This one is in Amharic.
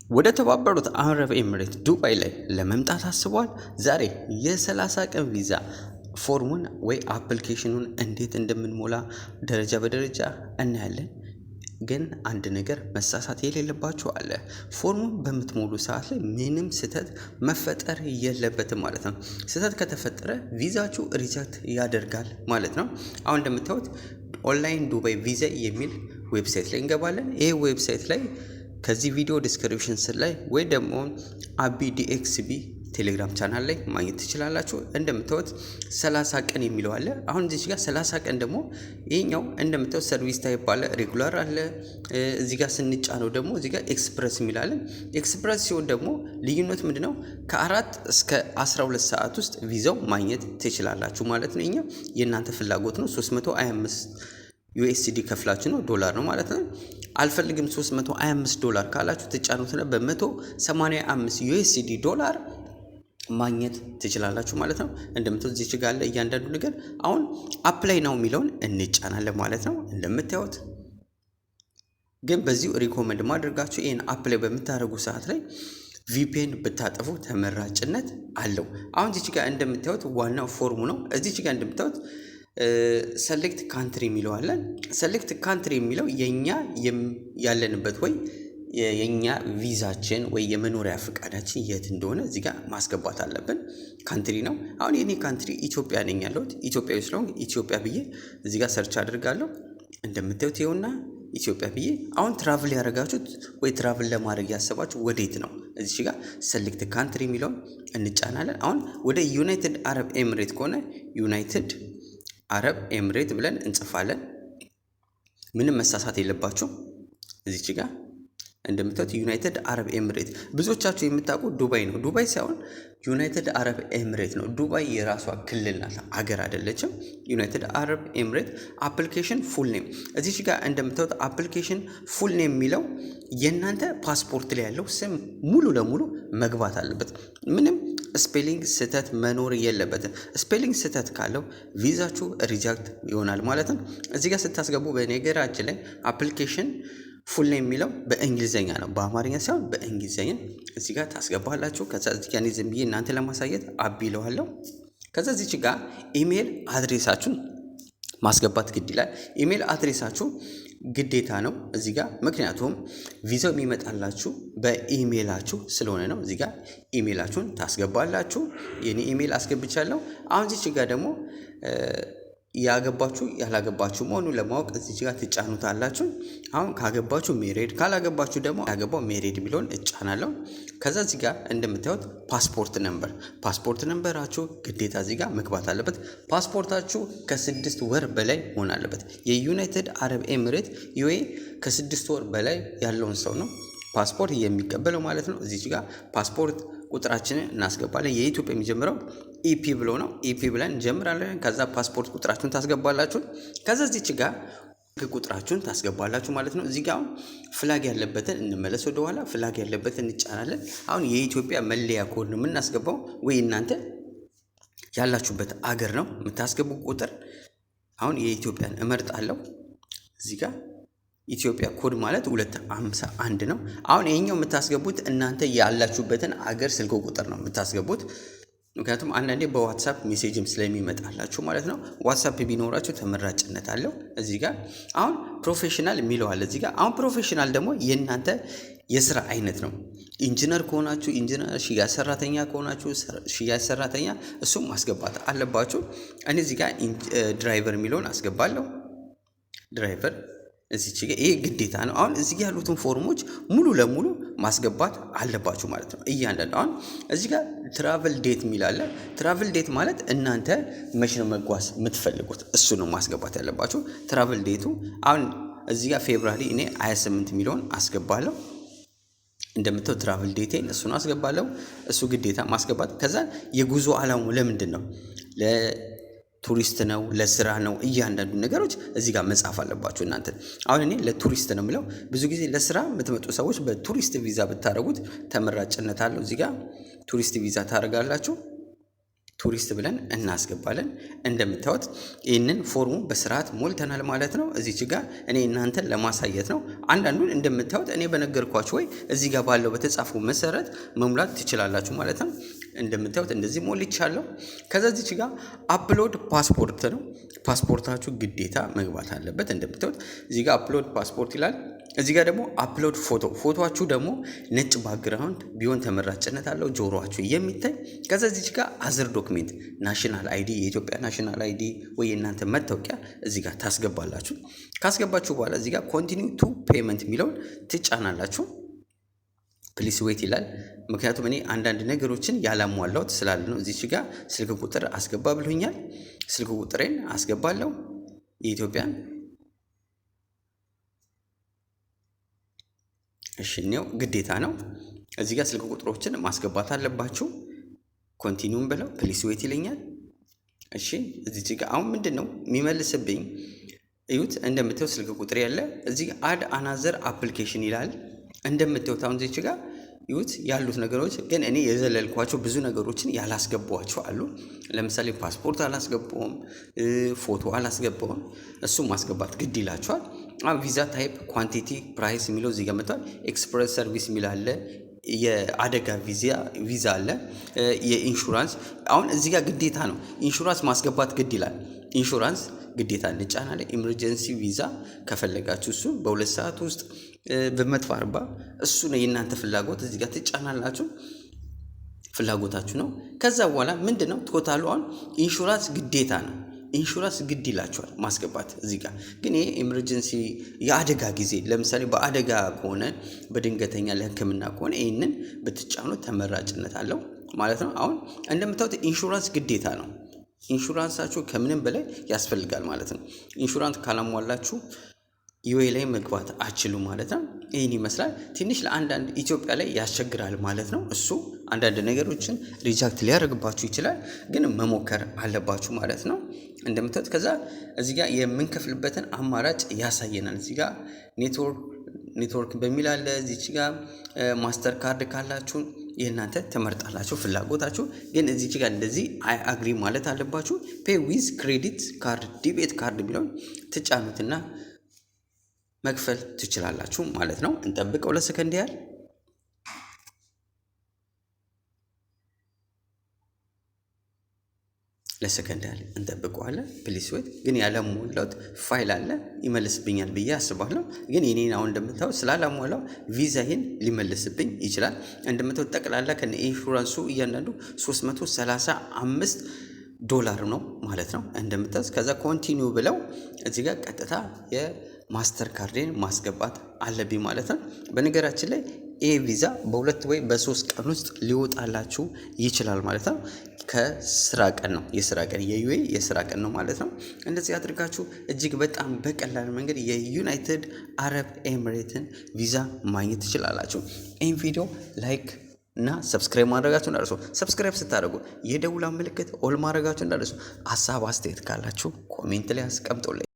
ወደ ተባበሩት አረብ ኤምሬት ዱባይ ላይ ለመምጣት አስቧል። ዛሬ የ30 ቀን ቪዛ ፎርሙን ወይ application ኑን እንዴት እንደምንሞላ ደረጃ በደረጃ እናያለን። ግን አንድ ነገር መሳሳት የሌለባችሁ አለ። ፎርሙን በምትሞሉ ሰዓት ላይ ምንም ስህተት መፈጠር የለበትም ማለት ነው። ስህተት ከተፈጠረ ቪዛችሁ reject ያደርጋል ማለት ነው። አሁን እንደምታዩት Online Dubai Visa የሚል website ላይ እንገባለን። ይህ website ላይ ከዚህ ቪዲዮ description ስር ላይ ወይ ደግሞ አቢ ዲኤክስቢ ቴሌግራም ቻናል ላይ ማግኘት ትችላላችሁ። እንደምታዩት 30 ቀን የሚለው አለ። አሁን እዚህ ጋር 30 ቀን ደግሞ ይሄኛው እንደምታዩት service type አለ፣ regular አለ። እዚህ ጋር ስንጫነው ደግሞ እዚህ ጋር express የሚል አለ። Express ሲሆን ደግሞ ልዩነቱ ምንድነው? ከ4 እስከ 12 ሰዓት ውስጥ ቪዛው ማግኘት ትችላላችሁ ማለት ነው። ይሄኛው የእናንተ ፍላጎት ነው። 325 USD ከፍላችሁ ነው፣ ዶላር ነው ማለት ነው። አልፈልግም 325 ዶላር ካላችሁ ትጫኑትና በ185 USD ዶላር ማግኘት ትችላላችሁ ማለት ነው። እንደምታዩት እዚህ ጋር አለ እያንዳንዱ ነገር። አሁን apply now የሚለውን እንጫናለን ማለት ነው። እንደምታዩት ግን በዚሁ recommend ማደርጋችሁ ይህን apply በምታደርጉ ሰዓት ላይ VPN ብታጠፉ ተመራጭነት አለው። አሁን እዚች ጋር እንደምታዩት ዋናው ፎርሙ ነው። እዚች ጋር እንደምታዩት select country የሚለው አለ። Select country የሚለው የኛ ያለንበት ወይ የኛ ቪዛችን ወይ የመኖሪያ ፍቃዳችን የት እንደሆነ እዚህ ጋር ማስገባት አለብን። Country ነው። አሁን የኔ country ኢትዮጵያ ነኝ ያለሁት፣ ኢትዮጵያዊ ስለሆንኩ ኢትዮጵያ ብዬ እዚህ ጋር search አድርጋለሁ። እንደምታዩት ይኸውና ኢትዮጵያ ብዬ። አሁን travel ያደረጋችሁት ወይ travel ለማድረግ ያሰባችሁ ወዴት ነው? እዚህ ጋር select country የሚለውን እንጫናለን። አሁን ወደ United Arab Emirate ከሆነ United Arab Emirate ብለን እንጽፋለን። ምንም መሳሳት የለባችሁ። እዚች ጋር እንደምታዩት United Arab Emirate፣ ብዙዎቻችሁ የምታውቁት ዱባይ ነው። ዱባይ ሳይሆን United Arab Emirate ነው። ዱባይ የራሷ ክልል ናት፣ አገር አይደለችም። United Arab Emirate። Application full name፣ እዚች ጋር እንደምታዩት application full name የሚለው የእናንተ ፓስፖርት ላይ ያለው ስም ሙሉ ለሙሉ መግባት አለበት። ምንም spelling ስህተት መኖር የለበትም። Spelling ስህተት ካለው ቪዛችሁ reject ይሆናል ማለት ነው። እዚህ ጋር ስታስገቡ በነገራችን ላይ application full name የሚለው በእንግሊዝኛ ነው፣ በአማርኛ ሳይሆን በእንግሊዝኛ እዚህ ጋር ታስገባላችሁ። ከዛ እዚህ ጋር ዝም ብዬ እናንተ ለማሳየት አቢ እለዋለሁ። ከዛ እዚች ጋር email address ኣችሁን ማስገባት ግድ ይላል። Email address ኣችሁ ግዴታ ነው እዚህ ጋር፣ ምክንያቱም ቪዛው የሚመጣላችሁ በኢሜይላችሁ ስለሆነ ነው። እዚህ ጋር ኢሜይላችሁን ታስገባላችሁ። የኔ ኢሜይል አስገብቻለሁ። አሁን እዚች ጋር ደግሞ ያገባችሁ ያላገባችሁ መሆኑን ለማወቅ እዚች ጋር ትጫኑታላችሁ። አሁን ካገባችሁ married፣ ካላገባችሁ ደግሞ ያገባው married የሚለውን እጫናለሁ። ከዛ እዚህ ጋር እንደምታዩት passport number፣ passport number ኣችሁ ግዴታ እዚህ ጋር መግባት አለበት። ፓስፖርታችሁ ከ6 ወር በላይ መሆን አለበት። የ United Arab Emirate UAE ከ6 ወር በላይ ያለውን ሰው ነው ፓስፖርት የሚቀበለው ማለት ነው። እዚች ጋር ፓስፖርት ቁጥራችንን እናስገባለን። የኢትዮጵያ የሚጀምረው EP ብሎ ነው። EP ብለን እንጀምራለን። ከዛ ፓስፖርት ቁጥራችሁን ታስገባላችሁ። ከዛ እዚች ጋር ቁጥራችሁን ታስገባላችሁ ማለት ነው። እዚህ ጋር flag ያለበትን እንመለስ ወደኋላ፣ flag ያለበትን እንጫናለን። አሁን የኢትዮጵያ መለያ ኮድ ነው የምናስገባው ወይ እናንተ ያላችሁበት አገር ነው የምታስገቡ ቁጥር። አሁን የኢትዮጵያን እመርጣለሁ። እዚህ ጋር ኢትዮጵያ ኮድ ማለት 251 ነው። አሁን ይሄኛው የምታስገቡት እናንተ ያላችሁበትን አገር ስልክ ቁጥር ነው የምታስገቡት። ምክንያቱም አንዳንዴ በ WhatsApp message ም ስለሚመጣላችሁ ማለት ነው። WhatsApp ቢኖራችሁ ተመራጭነት አለው። እዚህ ጋር አሁን professional የሚለው አለ። እዚህ ጋር አሁን professional ደግሞ የእናንተ የስራ አይነት ነው። ኢንጂነር ከሆናችሁ ኢንጂነር፣ ሽያጭ ሰራተኛ ከሆናችሁ ሽያጭ ሰራተኛ፣ እሱም ማስገባት አለባችሁ። እኔ እዚህ ጋር driver የሚለውን አስገባለሁ። Driver እዚች ጋ ይሄ ግዴታ ነው። አሁን እዚህ ጋር ያሉትን ፎርሞች ሙሉ ለሙሉ ማስገባት አለባችሁ ማለት ነው። እያንዳንዱ አሁን እዚህ ጋር travel date የሚል አለ። Travel date ማለት እናንተ መቼ ነው መጓዝ የምትፈልጉት፣ እሱ ነው ማስገባት ያለባችሁ። Travel date ኡ አሁን እዚህ ጋር February እኔ 28 የሚለውን አስገባለሁ። እንደምታው travel date ኤን እሱን አስገባለሁ። እሱ ግዴታ ማስገባት። ከዛ የጉዞ አላማው ለምንድን ነው? ለቱሪስት ነው፣ ለስራ ነው? እያንዳንዱ ነገሮች እዚህ ጋር መጻፍ አለባችሁ እናንተ። አሁን እኔ ለቱሪስት ነው የምለው። ብዙ ጊዜ ለስራ የምትመጡ ሰዎች በቱሪስት ቪዛ ብታደርጉት ተመራጭነት አለው። እዚህ ጋር ቱሪስት ቪዛ ታደርጋላችሁ። ቱሪስት ብለን እናስገባለን። እንደምታዩት ይህንን ፎርሙ በስርዓት ሞልተናል ማለት ነው። እዚች ጋር እኔ እናንተን ለማሳየት ነው። አንዳንዱን እንደምታዩት እኔ በነገርኳችሁ ወይ እዚህ ጋር ባለው በተጻፈው መሰረት መሙላት ትችላላችሁ ማለት ነው። እንደምታዩት እንደዚህ ሞልቻለሁ። ከዛ እዚች ጋር upload passport ነው። ፓስፖርታችሁ ግዴታ መግባት አለበት። እንደምታዩት እዚህ ጋር upload passport ይላል። እዚህ ጋር ደግሞ upload photo፣ ፎቶችሁ ደግሞ ነጭ background ቢሆን ተመራጭነት አለው፣ ጆሮአችሁ የሚታይ። ከዛ እዚች ጋር other document national ID፣ የኢትዮጵያ national ID ወይ የእናንተ መታወቂያ እዚህ ጋር ታስገባላችሁ። ካስገባችሁ በኋላ እዚህ ጋር continue to payment የሚለውን ትጫናላችሁ። Please wait ይላል። ምክንያቱም እኔ አንዳንድ ነገሮችን ያላሟላሁት ስላለ ነው። እዚች ጋር ስልክ ቁጥር አስገባ ብሎኛል። ስልክ ቁጥሬን አስገባለሁ የኢትዮጵያን። እሺ፣ እኔው ግዴታ ነው። እዚህ ጋር ስልክ ቁጥሮችን ማስገባት አለባችሁ። Continue ም ብለው please wait ይለኛል። እሺ፣ እዚች ጋር አሁን ምንድን ነው የሚመልስብኝ? እዩት፣ እንደምታዩት ስልክ ቁጥር ያለ እዚህ add another application ይላል። እንደምታዩት አሁን እዚች ጋር ይዩት ያሉት ነገሮች ግን እኔ የዘለልኳቸው ብዙ ነገሮችን ያላስገባኋቸው አሉ። ለምሳሌ ፓስፖርት አላስገባውም፣ ፎቶ አላስገባውም። እሱ ማስገባት ግድ ይላቸዋል። Visa type፣ quantity፣ price የሚለው እዚህ ጋር መጥቷል። Express service የሚል አለ። የአደጋ ቪዛ አለ። የኢንሹራንስ አሁን እዚህ ጋር ግዴታ ነው። ኢንሹራንስ ማስገባት ግድ ይላል። ኢንሹራንስ ግዴታ እንጫናለን። Emergency visa ከፈለጋችሁ እሱ በ2 ሰዓት ውስጥ፣ በ140፣ እሱ ነው የእናንተ ፍላጎት። እዚህ ጋር ትጫናላችሁ፣ ፍላጎታችሁ ነው። ከዛ በኋላ ምንድን ነው total ኡ? አሁን ኢንሹራንስ ግዴታ ነው። ኢንሹራንስ ግድ ይላችኋል ማስገባት። እዚህ ጋር ግን ይሄ emergency የአደጋ ጊዜ ለምሳሌ በአደጋ ከሆነ፣ በድንገተኛ ለሕክምና ከሆነ ይህንን ብትጫኑ ተመራጭነት አለው ማለት ነው። አሁን እንደምታዩት ኢንሹራንስ ግዴታ ነው። ኢንሹራንሳችሁ ከምንም በላይ ያስፈልጋል ማለት ነው። ኢንሹራንስ ካላሟላችሁ UAE ላይ መግባት አትችሉም ማለት ነው። ይህን ይመስላል። ትንሽ ለአንዳንድ ኢትዮጵያ ላይ ያስቸግራል ማለት ነው። እሱ አንዳንድ ነገሮችን reject ሊያደርግባችሁ ይችላል፣ ግን መሞከር አለባችሁ ማለት ነው። እንደምታዩት ከዛ እዚህ ጋር የምንከፍልበትን አማራጭ ያሳየናል። እዚህ ጋር ኔትወርክ በሚል አለ። እዚች ጋር MasterCard ካላችሁ የእናንተ ትመርጣላችሁ ፍላጎታችሁ። ግን እዚች ጋር እንደዚህ I agree ማለት አለባችሁ። Pay with credit card፣ debit card የሚለውን ትጫኑትና መክፈል ትችላላችሁ ማለት ነው። እንጠብቀው ለሰከንድ ያህል። ለሰከንድ ያህል እንጠብቀዋለን። Please wait። ግን ያላሟላሁት ፋይል አለ፣ ይመልስብኛል ብዬ አስባለሁ። ግን የኔን አሁን እንደምታዩት ስላላሟላው ቪዛዬን ሊመልስብኝ ይችላል። እንደምታዩት ጠቅላላ ከነ ኢንሹራንሱ እያንዳንዱ 335 ዶላር ነው ማለት ነው። እንደምታዩት ከዛ continue ብለው እዚህ ጋር ቀጥታ የ MasterCard ኤን ማስገባት አለብኝ ማለት ነው። በነገራችን ላይ ይህ ቪዛ በ2 ወይ በ3 ቀን ውስጥ ሊወጣላችሁ ይችላል ማለት ነው። ከስራ ቀን ነው፣ የስራ ቀን፣ የ UAE የስራ ቀን ነው ማለት ነው። እንደዚህ አድርጋችሁ እጅግ በጣም በቀላል መንገድ የዩናይትድ አረብ ኤሚሬትን ቪዛ ማግኘት ትችላላችሁ። ይህን ቪዲዮ like እና subscribe ማድረጋችሁ እንዳትረሱ። Subscribe ስታደርጉ የደውሏን ምልክት all ማድረጋችሁ እንዳትረሱ። ሀሳብ አስተያየት ካላችሁ comment ላይ አስቀምጡልኝ።